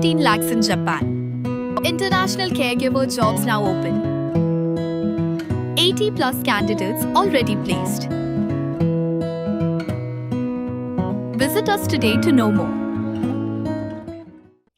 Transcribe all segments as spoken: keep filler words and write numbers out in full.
fifteen lakhs in Japan. International caregiver jobs now open. eighty plus candidates already placed. Visit us today to know more.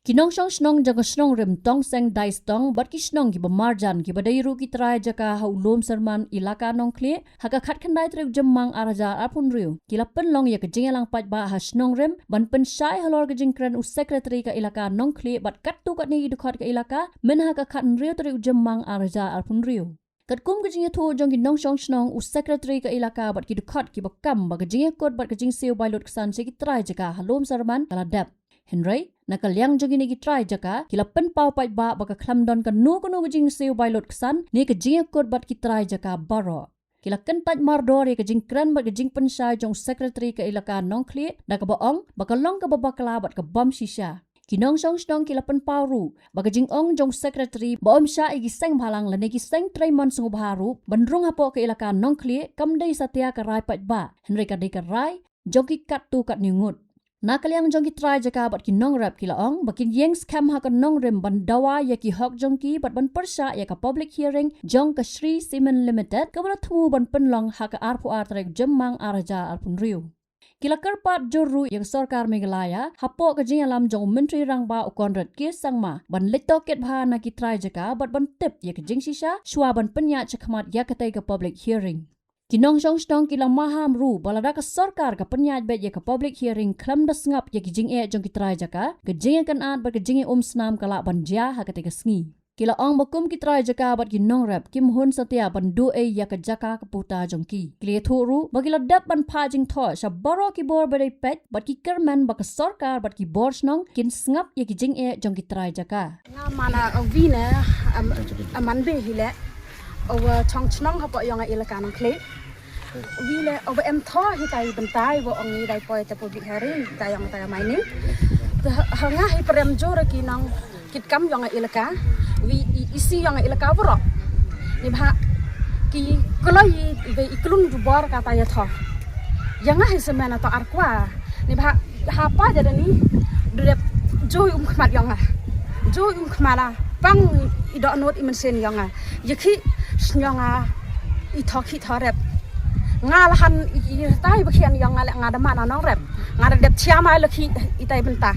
Ki nongshong shnong jong ka shnong rim Tongseng Daistong bad ki shnong kiba marjan kiba dei ruh ki trai jaka ha u Lum Serman, ilaka Nongkhlieh, ha ka khatkhyndai tarik u Jymmang ar hajar arphew hynriew, ki la pynlong ïa ka jingïalang paidbah ha shnong rim ban pynshai halor ka jingkren u Secretary ka ilaka Nongkhlieh bad katto katne ki dkhot ka ilaka, mynha ka khathynriew tarik u Jymmang ar hajar arphew hynriew. Katkum ka jingïathuh jong ki nongshong shnong, u Secretary ka ilaka bad ki dkhot kiba kam ba ka jingïakut bad ka jingsiew bai lut ksan sha ki trai jaka ha Lum Serman ka la dep. Hynrei na ka liang jong kine ki trai jaka, ki la pynpaw paidbah ba ka khlem don kano kano ka jingsiew bai lut ksan ne ka jingïakut bad ki trai jaka baroh. Ki la kyntait mardor ïa ka jingkren bad ka jingpynshai jong u Secretary ka ilaka Nongkhlieh da kaba ong ba ka long kaba bakla bad ka bym shisha. Ki nongshong shnong ki la pynpaw ruh ba ka jingong jong u Secretary ba ym shah ïa ki seng bhalang lane ki seng trei mon sngewbha ruh ban rung hapoh ka ilaka Nongkhlieh kam dei satia ka rai paidbah, hynrei ka dei ka rai jong ki katto katne ngut. Na ka liang jong ki trai jaka bad ki nongrep, ki la ong ba kin ïeng skhem ha ka nongrim ban dawa ïa ki hok jong ki bad ban pyrshah ïa ka public hearing jong ka Shree Cement Limited kaba la thmu ban pynlong ha ka arphew ar tarik u Jymmang ar hajar arphew hynriew. Ki la kyrpad jur ruh ïa ka sorkar Meghalaya hapoh ka jingïalam jong u Myntri Rangbah u Conrad K Sangma ban leit tohkit bha na ki trai jaka bad ban tip ïa ka jingshisha shwa ban pynïaid shakhmat ïa katei ka public hearing. Ki nongshong shnong ki la maham ruh ba lada ka sorkar ka pynïaid beit ïa ka public hearing khlem da sngap ïa ki jingeh jong ki trai jaka, ka jingïakynad bad ka jingïaumsnam ka lah ban jia ha katei ka sngi. Ki la ong ba kum ki trai jaka bad ki nongrep kim hun satia ban duh ei ïa ka jaka ka puta jong ki. Ki la ïathuh ruh ba ki la dep ban phah jingthoh sha baroh ki bor ba dei peit bad ki kyrmen ba ka sorkar bad ki bor shnong kin sngap ïa ki jingeh jong ki trai jaka. Nga man a wi ne, am, a man be hi le, a wa chong chnong hapoh ïong a ilaka Nongkhlieh. Wi le, a wa em thoh hi tai bentai, wa ong i dai poi te public hearing, tai ïong tai mai ni. Te ha, ha nga hi prem jur ki nong, kit kam ïong a ilaka, wi i, isi ïong a ilaka wro. Ni bha, ki kloi i, i, i klun jubor ka tai ïa thoh. Ïa nga hi semen a to ar kwa. Ni bha, hapa jada ni, dep joi um khmat ïong a. Joi um khmat a, pang i doh not i mynsiem ïong a. Ïa ki shnong a, i thoh ki thoh rep. Nga la han i, i tai ba khian ïong a le nga da man a nongrep. Nga da dep chiam a la ki i tai bynta.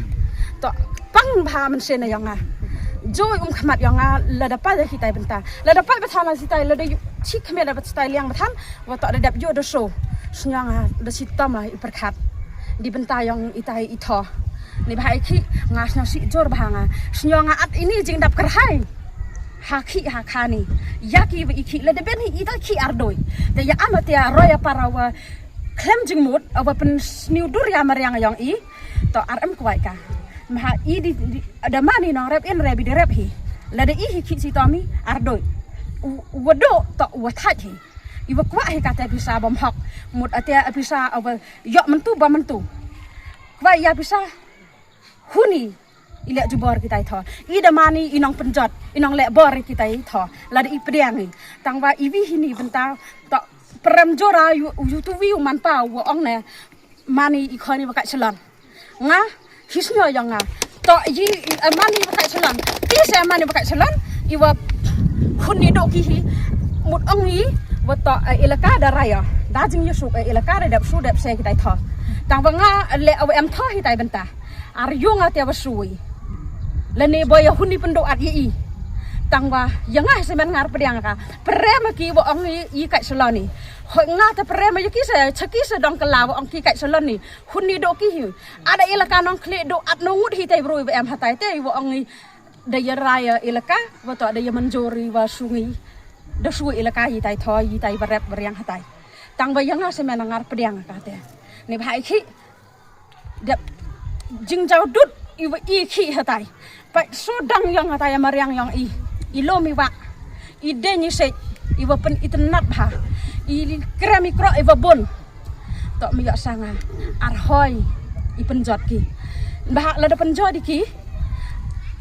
To pang bha mynsiem ïong a. Joi um khmat ïong a la da pa ïa ki tai bynta. La da pa ba thana si tai la da yu chi khmet da ba si tai liang ba than. Wa to da dep ïoh da so. Shnong a da si tama i pyrkhat. Di bynta ïong i tai i thoh. Ni bha i ki nga shnong si jur bha nga. Shnong a at ini jingdap kyrhai. Ha ki ha kani. Ïa ki wa i ki la da ben hi i tai ki ardoi. Te ïa ama te a roi a para wa khlem jingmut, a wa pynsniew dur ïa mariang ïong i. To ar em kwai ka. Mha i di, di da mani nongrep in rep i di rep hi. La da i hi ki si tomi ardoi. U, u wa do to u wa thait hi. I wa kwah hi kata pisa bym hok. Mut ata pisa a wa ïoh myntu bym myntu. Kwah ïa pisa huni i leh jubor kitai thoh. I da mani i nong pynjot, i nong leh bor kitai thoh. La da i pdiang i. Tang wa i wi hini bynta to prem jora yu, yu tu wi u man pa wa ong ne mani i khoni wa ka chalon. Nga Hisnyo ïong nga. To i, i, eh, mani wa kai salon. Ti se mani wa kai salon. I wa hun ni do ki hi. Mut ong i wa to, eh, ilaka da raya. Da jing yu su, eh, ilaka da dep su dep se kitai tho. Tang wa nga le awa em tho hi tai benta. Ar yu nga te wa sui. Lane boy hun ni pendo at i. Tang wa ïa nga se men ngar pediang ka. Prem ki wa ong i, i kai salon ni. Hoi nga te prem ïa ki se, chaki se dong kala wa ong ki kai salon ni. Hun ni do ki hi. Ada ilaka Nongkhlieh do at nongut hi tai bru i wa em hatai te i wa ong i da ïa raya ilaka wa to da ïa manjori wa sungi. Da su ilaka hi tai thoi hi tai wa rep wa riang hatai. Tang wa ïa nga se men ngar pediang ka te. Ni bha i khi. Dep jingjaw dut i wa i khi hatai. Pat so dang ïong hatai ïa mariang ïong i. I lom i wa. I deng i sej. I wa pen i tenat bha. I krem i krok i wa bun. To mi ïoh sanga ar hoi i penjot ki. Bah la da penjot ki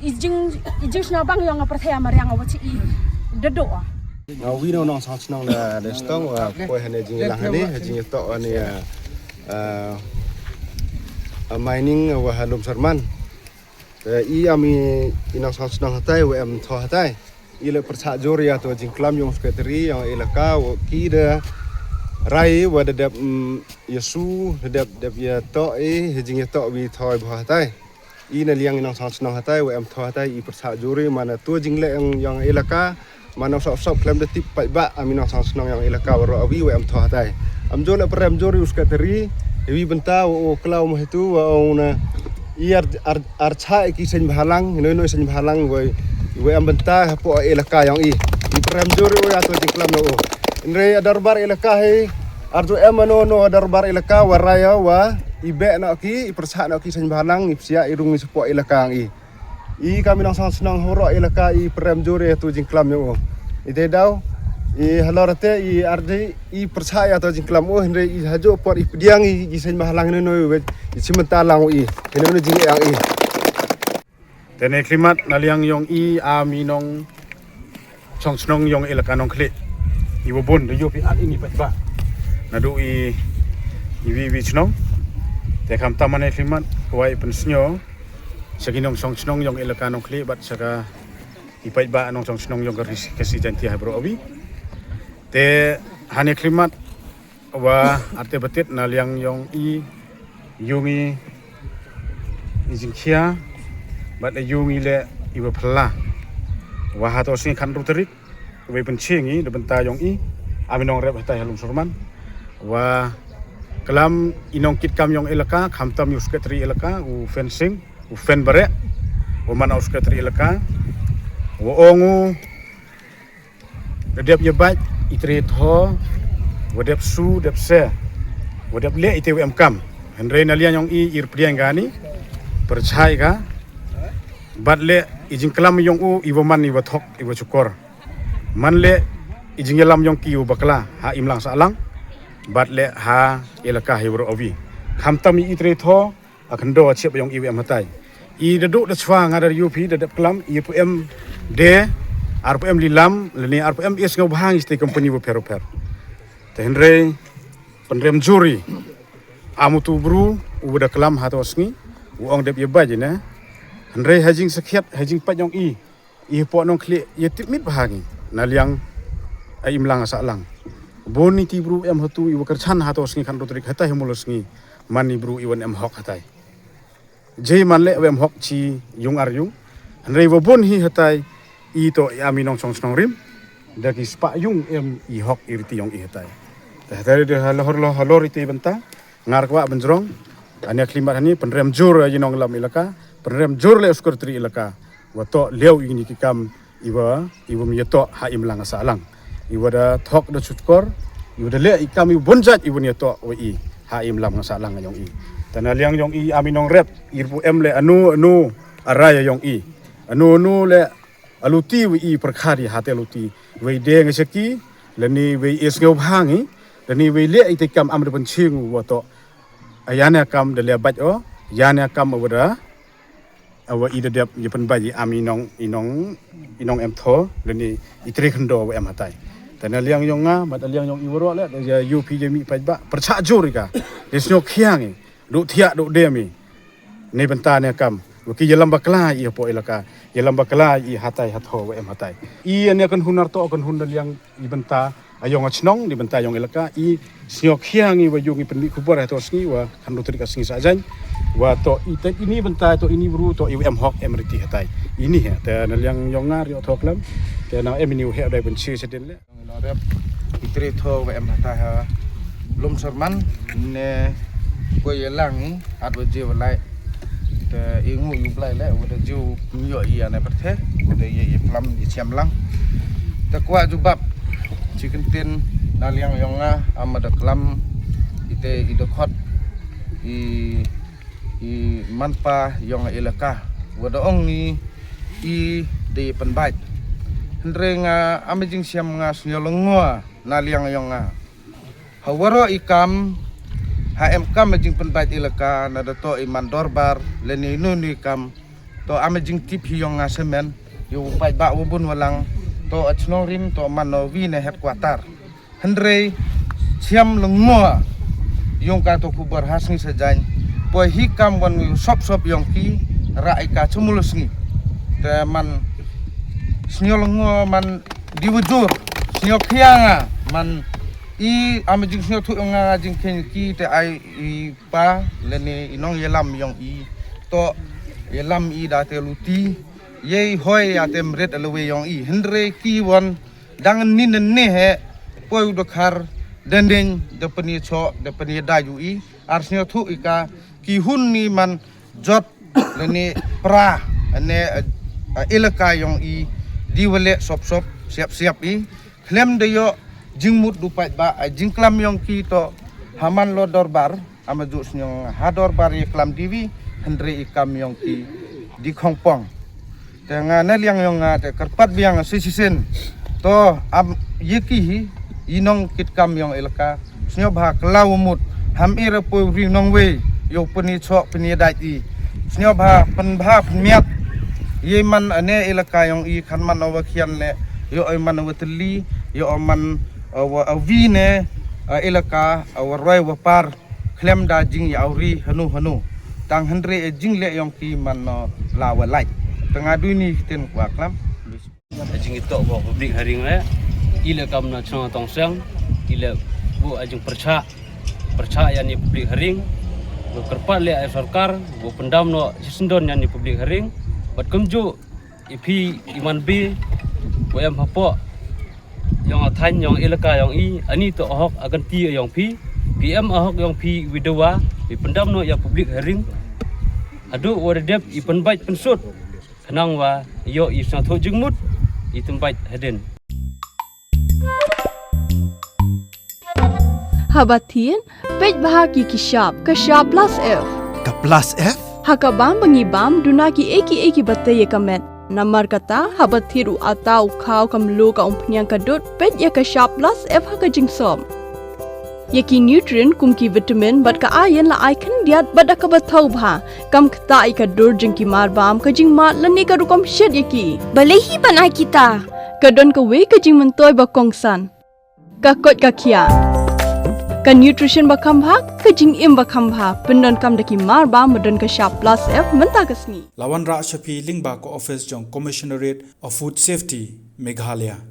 i jing, i jing sna bang ïong a perthei a mariang a wa chi i dedo. Nga wi no nong sang chnong da da stong wa poi hane jing lang hane jing to hane, ah, ah, mining wa halum serman. Eh, i am i, i nongshong shnong hatai, wa em tho hatai. I la pyrshah jur ïa to jingklam yong secretary yong elaka, wa ki da rai wa da dep, mm, ïa su, da dep, dep ïa to i, ha jingïa to wi tho i bha hatai. I na liang i nongshong shnong hatai, wa em tho hatai, i pyrshah jur i, mana to jingleh yong, yong elaka, mana sop sop klem da tip paidbah, am i nongshong shnong yong elaka, wa ro awi, wa em tho hatai. Am jur la pyrem jur i u secretary, i wi bynta, wa u klau ma hitu, wa u na, i ar, ar, ar chai ki seng bhalang, noi noi seng bhalang, wa, wa em bynta, hapoh elaka yong i. I pyrem jur i, wa to jingklam no u. Inre a darbar elaka hi, ar ju em no, no a darbar elaka, wa raya, wa, i beh no ki, i pyrshah no ki seng bhalang, i psiah, i rung i sapoh elaka yong i. I kam i nongshong shnong horo elaka i pyrem jur ïa tu jingklam ïa u. I te daw, i halor te i ardi i pyrshah ïa tu jingklam u, hynrei i hajo por i pdiang i, i seng bhalang ne noi wet, i chimenta lang u i, hynrei ne jing ïa i. Te ne klimat na liang yong i am i nongshong shnong yong elaka Nongkhlieh. I wa bun, da yu pi at ini pat ba. Nadu i, i wi wi shnong. Te kam tamane klimat, kwai pynsnyo. Sha ki nongshong shnong yong elaka Nongkhlieh, bad sha ka i paidbah nongshong shnong yong ka Khasi Jaiñtia ha bro awi. Te hane klimat wa arte batit na liang yong i yung i, i jingkhia, bad le yung i le i wa phylla. Wa ha to sngi khan ru tarik, wa i pynching i, da bynta yong i, am i nongrep hatai ha Lumshyrman. Wa klam i nongkit kam yong elaka, khamtam i u secretary elaka, u fencing, u fen barek, wa man u secretary elaka, wa ong u, da dep ïa bait, i tre tho, wa dep su, dep se, wa dep le i te wa em kam. Hynrei na liang yong i, i rpdiang ka ni, pyrchai ka, bad le i jingklam yong u, i wa man, i wa thok, i wa chukor. Man le i jingïalam yong ki u bakla, ha imlang sahlang, bad le ha elaka hi bro awi. Khamtam i tre tho, a khyndaw a chip yong i wa em hatai. I da duk da chwa nga da yu pi da dep klam, i pu em de, ar pu em lilam, leni ar pu em is ngau bhang i ste company wa pher wa pher. Te hynrei, pynrem jur i, am u tu bru, u da klam ha to sngi, u ong dep ïa bait ne. Hynrei ha jingsakhiat, ha jingpait yong i, i hapoh Nongkhlieh, ïa tip mit bha ngi, na liang, a imlang a sahlang. Bun i ti bru em hatu i wa kyrchan ha to sngi khan ru tarik hatai ha mula sngi, man i bru i wan em hok hatai. Jai man le wa em hok chi yung ar yung. Hynrei wa bun hi hatai, i to i am i nongshong shnong rim, da ki spah yung em i hok i riti yong i hatai. Te hatai de halor, halor i te bynta, ngar kwah bynjrong, ane klimat hani, pynrem jur i nonglam elaka, pynrem jur le u secretary elaka, wa to leo i ni ki kam i wa, i wa mi to ha imlang a sahlang. I wa da thok da chutkor, i wa da le i kam i bun jait i wa ni to wa i, ha imlang a sahlang yong i. Te na liang yong i am i nongrep, i pu em le anu, anu, arai yong i. Anu, anu le aluti wa i pyrkhat i ha te aluti. Wei de ngi seki, leni wei is ngau bhang i, leni wei le i te kam am da pynching wa to. Ayane kam da le bait o, yane kam wa da awa i da dep, i pynbait i am i nong, i nong, i nong em tho, leni i tre khyndaw wa em hatai. Te na liang yong nga, mat na liang yong i wa ro le, da yu pi ïa mi paidbah, pyrchah jur i ka. Di snyo khiang i, du thiah, du dem i. Ne bynta ne kam. Wa ki ïalam bakla i hapoh elaka, ïalam bakla i hatai ha tho wa em hatai. I ne kan hunar to, kan hun da liang i bynta, a yong a chnong, ni bynta yong elaka, i snyo khiang i wa yung i pynmih khubor ha to sngi, wa khan ru tarik a sngi sa jaiñ, wa to i te ini bynta, to ini bru, to i wa em hok em riti hatai. Ini he, te na liang yong nga ri o tho klam, te na em ini u he dai pynchi sa din le. Ngi no rep, i tre tho wa em hatai ha Lumshyrman, ne ko ye lang i, at wa je wa lai. Te i ngu yu blai le, wa da ju nyo i ane pyrthe, wa da ye i plam i chiam lang. Te kwah jubab, chi kyntien na liang yong nga, am da klam, i te i da khot, i, i manpa yong elaka. Wa da ong i, i de pynbait. Hynrei nga am jingsiam nga snyo lyngngoh na liang yong nga. Ha waroh i kam, ha em kam jingpynbait elaka, na da to i man dorbar, leni nu nu i kam, to am jingtip hi yong nga semen, yu paidbah wa bun wa lang, to a chnong rim, to man no wi ne headquarter. Hynrei, chiam lyngngoh, yong ka to khubor ha sngi sa jaiñ, poi hi kam wan wi sop sop yong ki, rah ïa ka sha mul sngi. Te man sngewlyngngoh man di wujur, sngewkhia nga man i, am jingsngewthuh ïa nga, nga jingkheiñ ki te ai i pa lane i nongïalam ïong i, to ïalam i da te luti, ïei hoi ïa te mrit alawei ïong i. Hynrei ki wan dang nin ne he poi u dkhar, da nin da pynïasoh da pynïadai u i, ar sngewthuh ïa ka, ki hun ni man jot lane pra ne, eh, elaka ïong i di wale sop sop siap siap i. Khlem da ïoh jingmut du paidbah, eh, jingklam ïong ki to ha man lo dorbar, ama ju sniong ha dorbar ïa klam diwi, hynrei i kam ïong ki di khongpong. Te nga na liang ïong nga te kyrpad biang shisien. To am ïa ki hi i nongkitkam ïong elaka, sngewbha kylla u mut, ham ira poi ri nongwei ïoh pynïasoh pynïadai i. Sngewbha pynbha pynmiat ïa man ane elaka ïong i, khan man awa khian le ïoh ai man awa tylli, ïoh man awa awi ne, eh, elaka awa roi wa par. Khlem da jingïauri hanu hanu. Tang hynrei e jingleh ïong ki man no la wa lait. Te nga dui ni ktien kwah klam. Jingïatoh ba public hearing le, i le kam na chnong Tongseng, i le bu a jingpyrshah, pyrshah ïa ni public hearing, bu kyrpad le ai sorkar bu pyndam no shisien don ïa ni public hearing. Bad kumjuh i phi i man bi, bu em hapoh ïong a thaiñ ïong elaka ïong i, ani to hok akan ti ïong phi, phi em a hok ïong phi widowa, i pyndam no ïa public hearing. Haduh wa da dep i pynbait pynsut, khnang wa ïoh i sngewthuh jingmut i tymbait hadien. Haba thied, peit bha ki ki shap, ka shap plus F. Ka plus F? Ha ka bam ba ngi bam, duna ki ei ki ei ki ba tei ïa ka met. Namar kata, haba thied u ata u khaw ka mluh ka umphniang ka dud, peit ïa ka shap plus F ha ka jingsop. Ïa ki nutrient kum ki vitamin bad ka iron la ai khyndiat bad da kaba thaw bha. Kam ktah ïa ka dur jong ki marbam, ka jingmad lane ka rukom shet ïa ki. Balei hi ban ai kita? Ka don kawei ka jingmyntoi ba kongsan. Ka koit ka khiah. Ka nutrition ba kham bha, ka jingim ba kham bha. Pyndonkam da ki marbam ba don ka shap plus F mynta ka sngi. La wanrah sha phi lyngba ka office jong Commissionerate of Food Safety, Meghalaya.